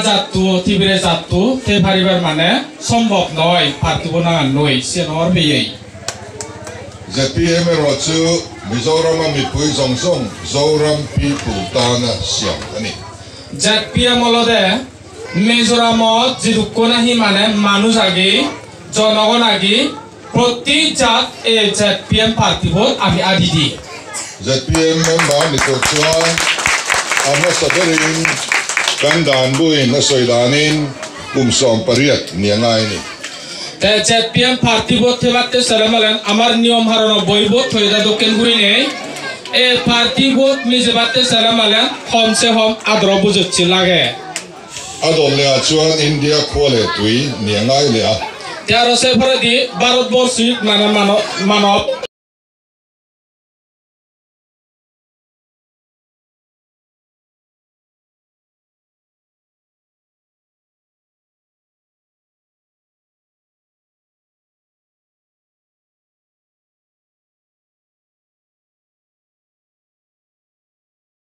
জাতু থিবিরে জাতু তে পারিবার মানে সম্ভব নয় পার্থিব না নই সে নর বেয়ে ZPM erawh chu Mizorama mipui zawng zawng Zoram people tana siam a ni. ZPM হলদে মিজোরামত যিদুক্ষ নাহি মানে মানুষ আগে জনগণ আগে প্রতি জাত এ ZPM পার্থিব আমি আদি দি। ZPM member ni tur chuan a hmasa berin kan dan buin a sawi danin kum 18 ni a ngai a ni. ZPM পার্থিব থেবাতে সালাম আমার নিয়ম হারানো বইব থইদা দক্ষিণ ঘুরি নেই এ পার্থিব মিজবাতে সালাম হমসে হম আদ্র বুঝছি লাগে। A dawt leh ah chuan India khua leh tui ni a ngai leh a. তেরো সে পরে দি ভারতবর্ষ মানে মানব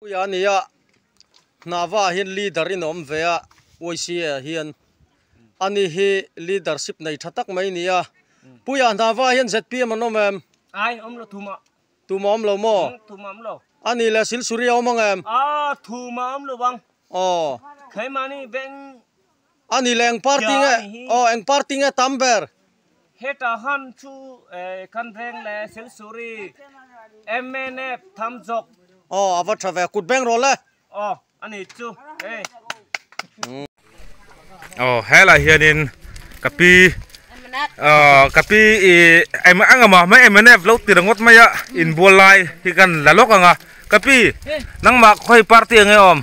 Puia nia Nava hian leader in awm ve a YCA hian ani hi leadership nei tha tak mai nia Puia Nava hian ZPM an awm em ai awm lo thuma tuma awm lo maw thuma awm lo ani le Silsuri a awm ang em a thuma awm lo bang aw khaimani beng ani le eng party nge aw eng party nge tam ber heta han chu kan veng le Silsuri MNF tham jok aw ava tha ve kut beng rawh le aw ani chu e aw helai hianin kapi kapi i em angama mai MNF lo ti ringawt mai a inbual lai hi kan la lawk anga kapi nangmah khawi party ang nge awm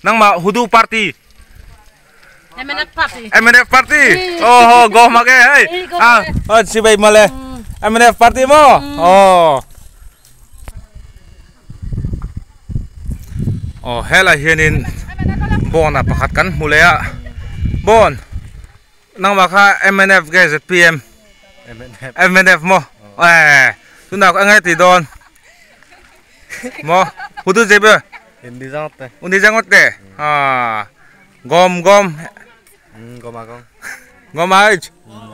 nangmah hudu party MNF party MNF party aw ho go mak e hei a chibai mawle MNF party maw aw aw helai hianin bon a pakhat kan hmu leh a bon nangmah kha MNF nge ZPM MNF maw eh tunah eng nge tih dawn maw hudu zep e undi zangawt te a gom gom gom a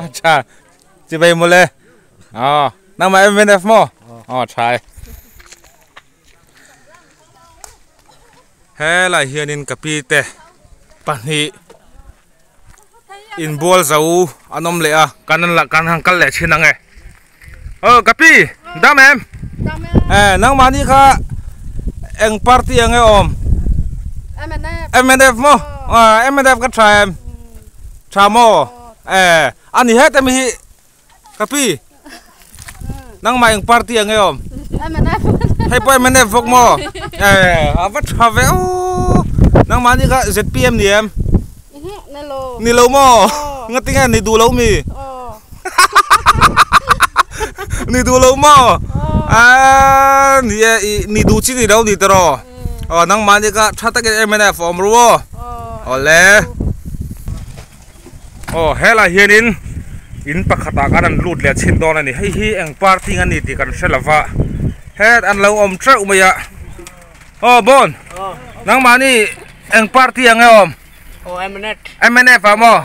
acha chibai mawle aw nangmah MNF maw aw tha e helai hianin kapi te pahnih inbual zo an awm leh a kan kan han kal leh thin ang e aw kapi dam em eh nangmahni kha eng party ang nge awm MNF maw MNF ka tha em tha maw eh ani het em hi kapi nangmah eng party ang nge awm hei pawh MNF bawk maw eh a va tha ve aw nangmahni kha ZPM ni em ni lo maw nga tinge ni duh lo mi ni duh lo maw aaa ni e ih ni duh chi ni lo ni tawh aw nangmahni kha tha takin MNF a awm ru aw awle aw helai hianin in pakhatah khan an lut leh chhin dawn a ni hei hi eng party ang a ni tih kan hre lova het an lo awm teuh mai a aw bon nangmahni eng party ang nge awm MNF ah maw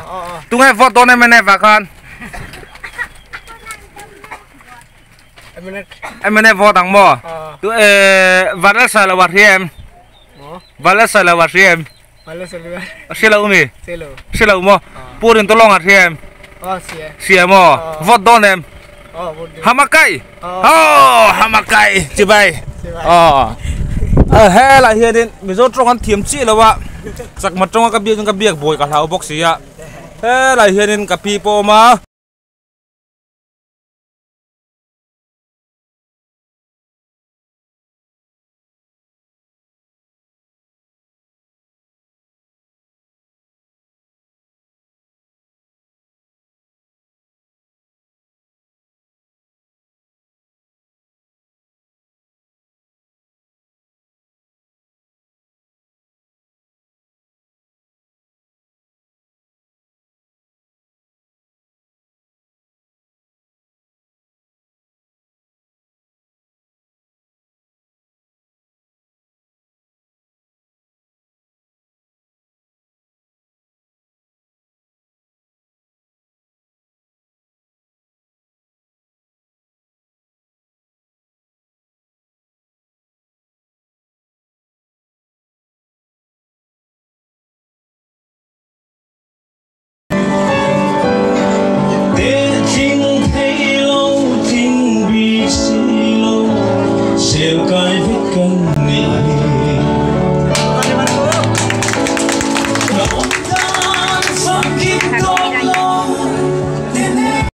tunge vote dawn MNF ah khan MNF vote ang maw tu eh Vanlalsailo a hria em Vanlalsailo a hria em a hria lo mi hria lo maw Pu Rintawlawng a hria em hria maw vote dawn em Hamakai aw Hamakai chibai aw helai hianin Mizo tawng an thiam chiah lo a chakma tawnga ka biak chuan ka biak buai ka hlau bawk si a helai hianin ka pi pawh a awm a. Sil ka